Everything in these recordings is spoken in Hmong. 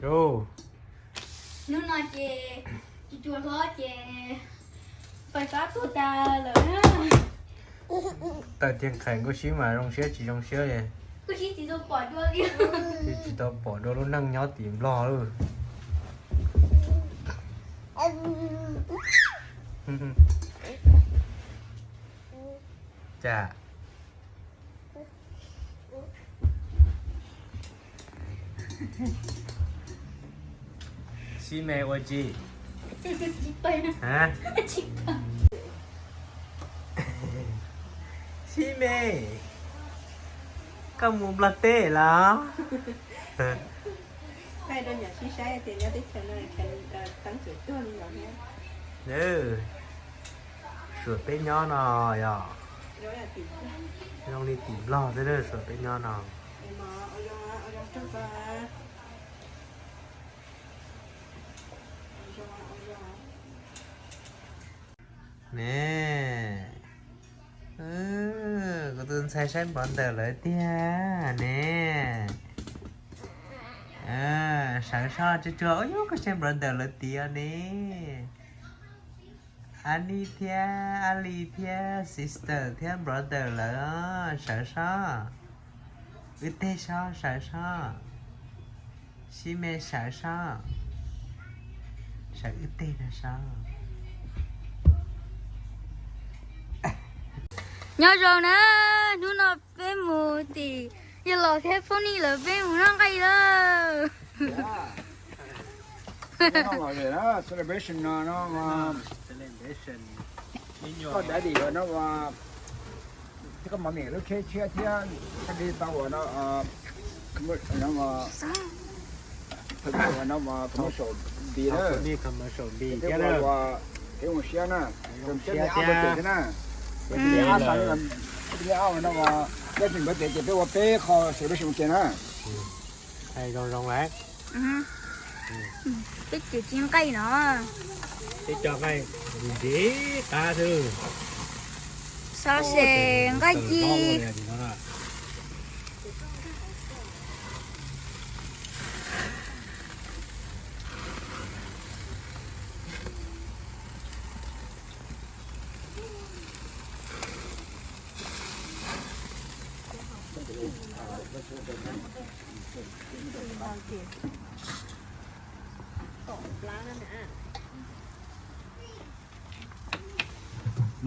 Ub, hnub no ces tsis tshua hlob ces fais fab tuag tas lawm na. Tawm tiag qhais nkuj sib mas zoo siab tsis zoo siab li. Nkuj sib tsis tau pom dua li. Tsis, tsis tau pom dua lub neej nyob tim Nplog lawm. Cas sib me ua tsi? Sib me, koj mus Nplog teb los? Suav peb nyob no yog zoo li tim Nplog xwb, suav peb nyob no. Ne, kuv tus ntxhais saib brother lawv tiag ne. Sawv soj tsuag tsuag, ub, koj saib brother lawv tiag ne. Ab Lis thiab Ab Lis thiab sister thiab brother lawv sawv soj. Wb teg soj, sawv soj. Sib me sawv soj. Sawv wb teg no soj. Nyob zoo na, hnub no peb mus tim yawg laus thiab Phoob Nij lawv peb mus noj nqaij lawm. Celebration no, no, koj dad di no, thiab koj mom mi lub kheb tshiab thiab koj di tau ua no, no, no, commercial bee na, kev ua siab na, siab thiab na, ab no, peb tsis npawv tes ces peb ua peb qho celebration ua ke na. Zoo zoo lawm. Peb ces tsis nqaij no. Peb cov nqaij ntsev qab xwb. Xov xwm nqaij ci.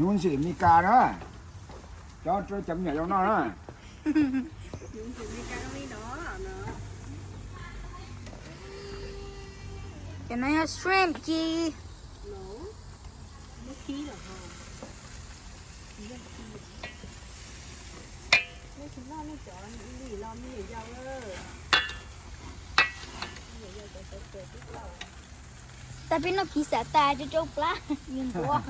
Nyuj ntxim Mes Kas na, cov, cov me nyuam zoo noj na. Cov no yog shrimp ci. Tab peb noj kiv xam tas rau rau plab, yus ntuav.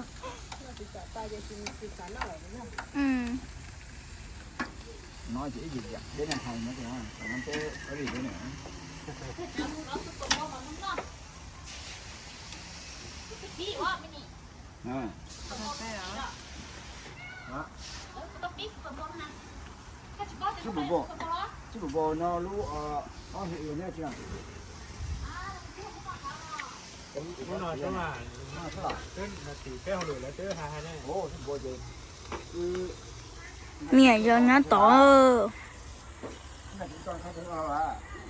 Tsib puas npo no lub, ob hlis ua nyob tsis. Lub no xwb mas, twb tim peb hauj lwm lawv twb hais hais ne. Niam yog nyob tod.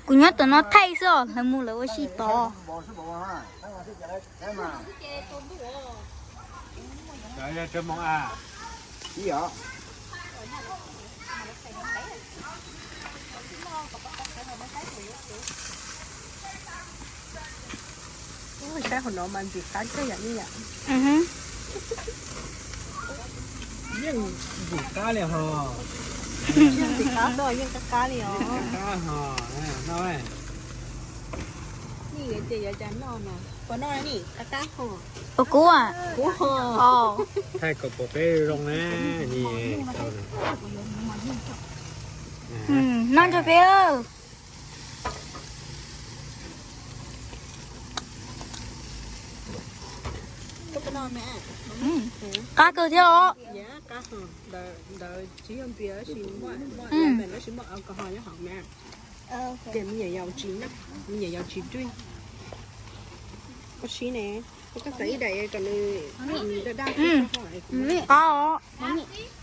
Kuv nyob tom no thaij xwb os, lawv mus lawv ua si tod. Saib hauv no mas ntxim qab kawg yom, Nij yom. Yeej ntxim qab li ho. Yeej ntxim qab xwb, yeej qab qab li os. Qab ho, no. Nij yuav ces yuav cas noj no. Puas noj Nij? Qab qab ho. Puas kub? Kub ho. Thaij kom pom peb zoo na, Nij. Noj ntsuag peb. Qab kawg thiab os. Ces me nyuam yaus tsis, me nyuam yaus tsis drink. Koj sib ne, koj xav ib daim kom nws daj daj. Qab os.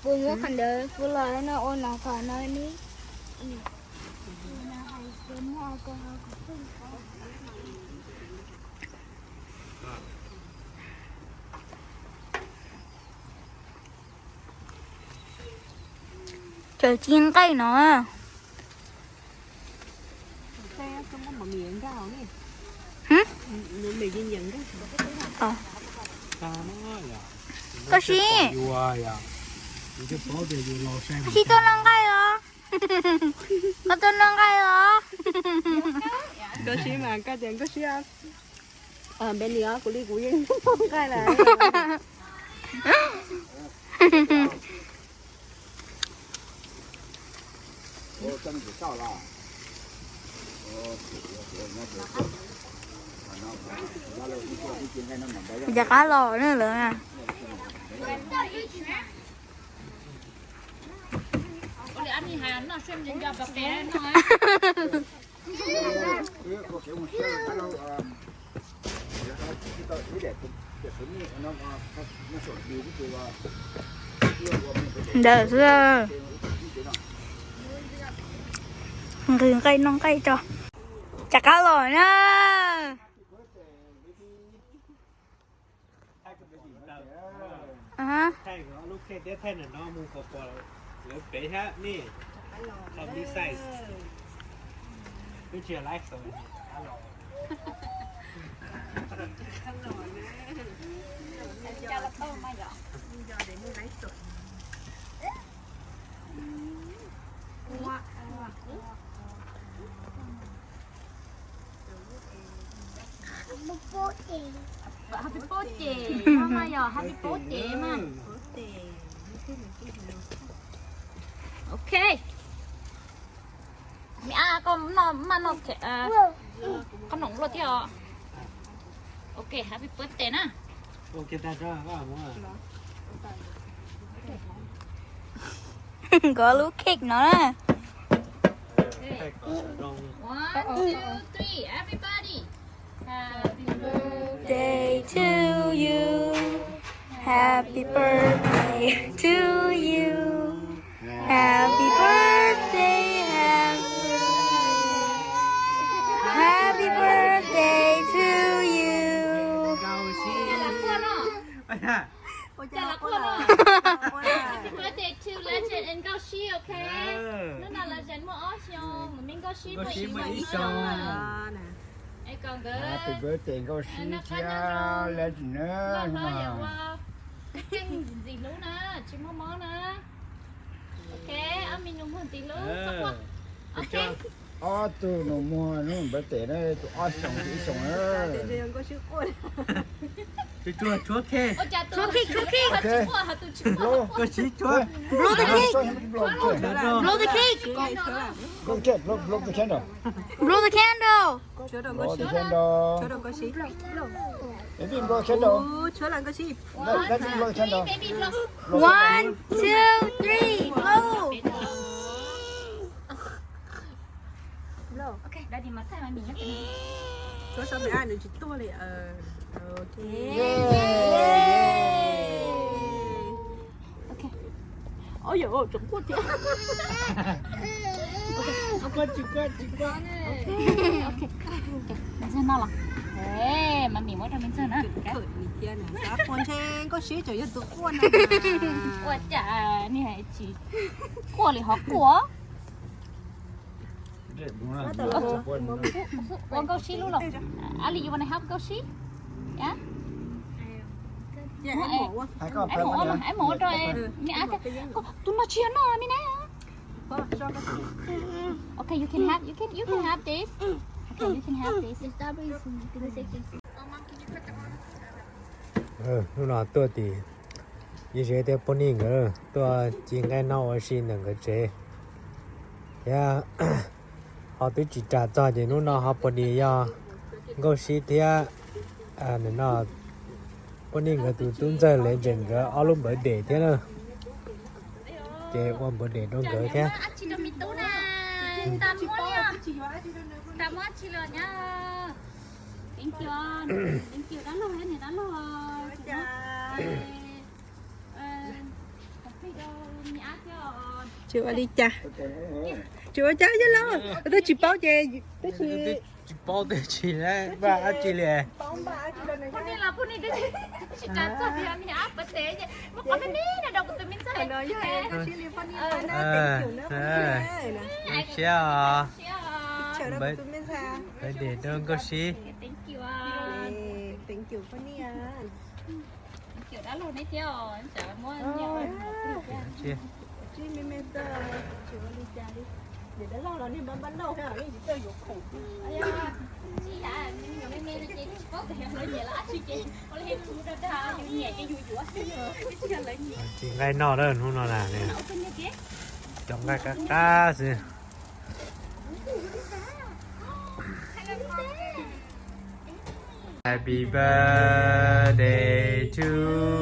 Kuv muab qhov ntawd kuv los no ua no kom no ni. Cov ci nqaij no. Koj sib, koj sib tuaj noj nqaij os. Koj tuaj noj nqaij os. Koj sib mas, koj tias koj sib. Npe li os, kuv li kuv yeej noj nqaij lawm. Rov qab los na lawm na. Ntawd xwb. Nqhis nqaij noj nqaij tso. Rov qab los na. Thaij lub kheej thiab thaij ntawm no mus kom pom lawv pem thiab nej. Thaum li size twb tsis yog live xaus. Happy birthday, no mas yog happy birthday mas. Ok. Me ab, koj maj noj qhob noom luaj thiab os. Ok, happy birthday na. Koj lub cake no na. One, two, three, everybody. Happy birthday to you. Happy birthday to you. Happy birthday, happy birthday. Happy birthday to you. Happy birthday to Legend and Nkauj Sib, ok. Hnub no Legend muaj ob xyoos, Nkauj Sib muaj ib xyoos. Es kom nkawd noj qab nyob zoo, loj hlob yawm vos, keej ntxim hlub na, tsis muaj mob na. Ok, ob me nus muag ntxim hlub. Ok. Ob tug nus muag hnub birthday na, tus ob xyoos tus ib xyoos na. Tshuav cake, tshuav cake. Nkauj Sib tshuav. Blow the cake. Blow the cake. Blow the cake. Blow the cake, blow, blow the candle. Blow the candle. Blow the candle. Baby, blow the candle. Let, let me blow the candle. One, two, three, blow. Blow. Ok, daddy mas thaij mas nws nyob. Tshuav so me ab nws tsis tuag li. Ok. Yay. Ok. Oj yam, tseem quaj thiab. Tsis quaj, tsis quaj, tsis quaj. Ok, ok. Me ntxawg noj los. Mas mim muab rau me ntxawg na. Ua ntshe Nkauj Sib tseem yog tus quaj no. Ua cas nej tsis quaj li ho quaj? Ua Nkauj Sib lub los. Ali, you wanna help Nkauj Sib? Yeah? Ib mus ua, ib mus ua rau me ab thiab. Tus no tsis yog noj me ne. Okay, you can have, you can, you can have this. Okay, you can have this. Hnub no tuaj tim Yij Zeb thiab poj niam nkawd tuaj ci nqaij noj ua si ntawm nkawd tsev thiab. Ho twb tsis ras txog ces hnub no ho pos dis yog Nkauj Sib thiab poj niam nkawd tus tub ntxawg Legend nkawd ob lub npawv des thiab na. Ces ua npawv des rau nkawd thiab. Tsis muab, tsis muab tsis los nyab. Thank you, thank you dab laug, niam dab laug. Tsis ua li cas, tsis ua cas yog los twb tsis paub ces twb tsis, tsis paub twb tsis npaj dab tsi li. Zoo siab os. Birthday rau Nkauj Sib. Tsis nqaij noj lawm hnub no na, cov nqaij qab qab xwb. Happy birthday to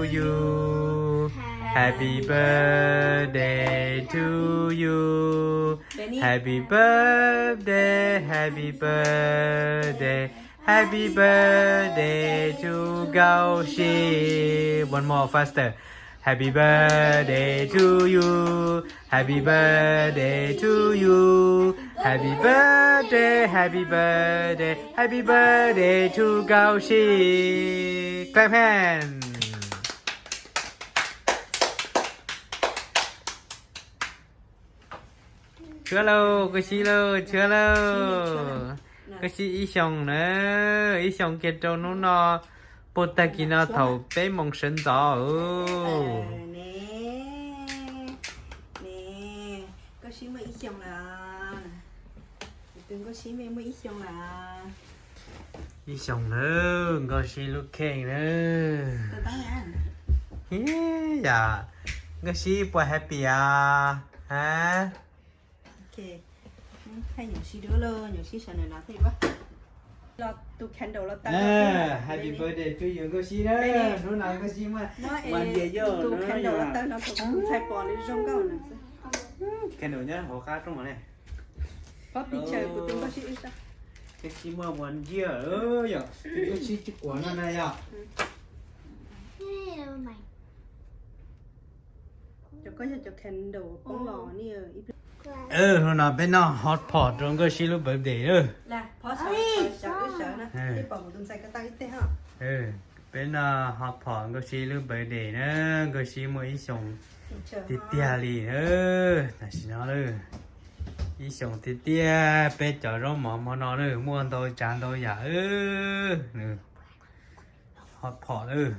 you. Happy birthday to you. Happy birthday, happy birthday, happy birthday to Nkauj Sib. One more faster. Happy birthday to you. Happy birthday to you. Happy birthday, happy birthday, happy birthday to Nkauj Sib. Clap hand. Tshuab lauj, Nkauj Sib lauj, tshuab lauj. Nkauj Sib ib xyoos na, ib xyoos kiag rau hnub no, puag tag kis no thaum peb moos sawv ntxov. Nkauj Sib muaj ib xyoos lawm. Tus Nkauj Sib muaj ib xyoos lawm. Ib xyoos na, Nkauj Sib lub kheej na. Ib yam, Nkauj Sib puas happy a? Ha? Happy birthday to you Nkauj Sib na. Hnub no Nkauj Sib muaj one year old na. Candle nyob hauv qab rooj ne. Nkauj Sib muaj one year yom, Nkauj Sib tsis quav no na yom. Hnub no peb noj hot pot rau Nkauj Sib lub birthday lawm. Peb noj hot pot Nkauj Sib lub birthday na, Nkauj Sib muaj ib xyoos tiag tiag li na, tam sim no lawm. Ib xyoos tiag tiag, peb cov zaub mov hmo no lawm, muaj ntau tsav ntau yam. Hot pot lawm.